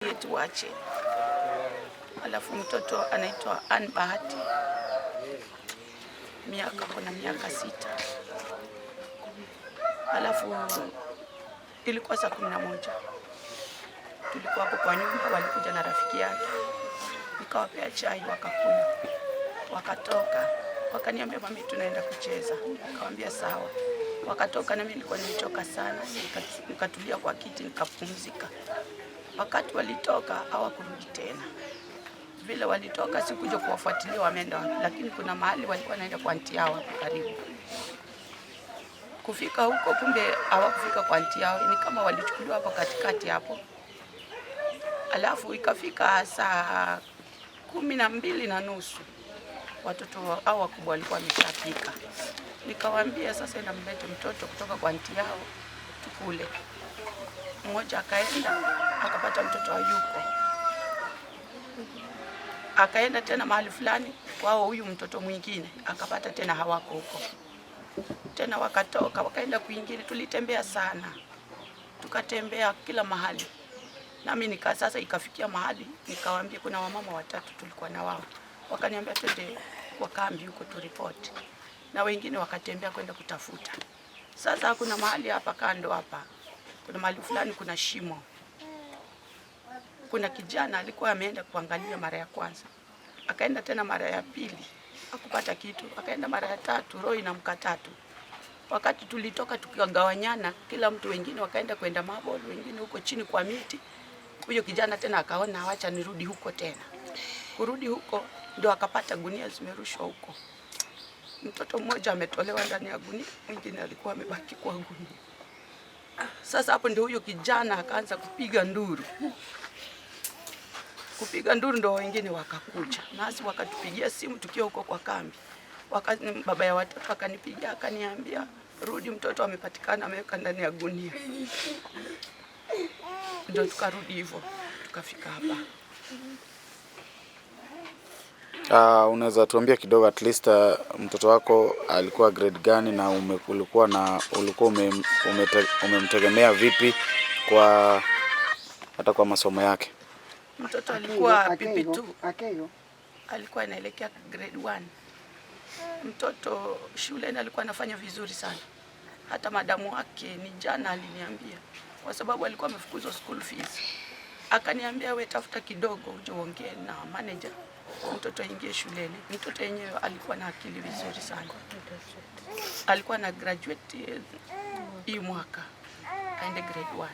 Tuache. Alafu mtoto anaitwa Ann Bahati, miaka kuna miaka 6. Alafu ilikuwa saa 11, tulikuwa hapo kwa nyumba, walikuja na rafiki yake, nikawapea chai wakakunywa, wakatoka, wakaniambia, "Mami, tunaenda kucheza." Nikawambia sawa. Wakatoka na mimi nilikuwa nimechoka sana, nikatulia kwa kiti nikapumzika. Wakati walitoka hawakurudi tena. Vile walitoka sikuja kuwafuatilia wameenda wapi, lakini kuna mahali walikuwa naenda kwa auntie yao hapo karibu. Kufika huko, kumbe hawakufika kwa auntie yao, ni kama walichukuliwa hapo katikati hapo. Alafu ikafika saa 12:30 watoto hao wakubwa walikuwa wameshapika. Nikawaambia, "Sasa enda mlete mtoto kutoka kwa auntie yao tukule." Mmoja akaenda akapata mtoto hayuko, akaenda tena mahali fulani kwao, huyu mtoto mwingine akapata tena hawako huko tena, wakatoka wakaenda kwingine. Tulitembea sana, tukatembea kila mahali, nami nika sasa ikafikia mahali nikawaambia, kuna wamama watatu tulikuwa na wao, wakaniambia twende kwa kambi huko turipoti, na wengine wakatembea kwenda kutafuta. Sasa kuna mahali hapa kando hapa, kuna mahali fulani kuna shimo, kuna kijana alikuwa ameenda kuangalia mara ya kwanza, akaenda tena mara ya pili hakupata kitu, akaenda mara ya tatu, roho inamkataa tu. Wakati tulitoka tukagawanyana, kila mtu, wengine wakaenda kwenda Mabol, wengine huko chini kwa miti. Huyo kijana tena akaona wacha nirudi huko tena. Kurudi huko ndio akapata gunia zimerushwa huko. Mtoto mmoja ametolewa ndani ya gunia, mwingine alikuwa amebaki kwa gunia. Sasa hapo ndio huyo kijana akaanza kupiga nduru, kupiga nduru ndo wengine wakakuja nasi wakatupigia simu tukiwa huko kwa kambi. Baba ya watoto akanipigia akaniambia, "Rudi, mtoto amepatikana ameweka ndani ya gunia." Ndio tukarudi hivyo tukafika hapa. Unaweza tuambia kidogo at least mtoto wako alikuwa grade gani na ulikuwa umemtegemea vipi kwa hata kwa masomo yake? Mtoto alikuwa PP2, alikuwa anaelekea grade 1. Mtoto shuleni alikuwa anafanya vizuri sana, hata madamu wake ni jana aliniambia, kwa sababu alikuwa amefukuzwa school fees, akaniambia, "We tafuta kidogo uje uongee na manager mtoto aingie shuleni." Mtoto yenyewe alikuwa na akili vizuri sana, alikuwa na graduate hii mwaka aende grade 1.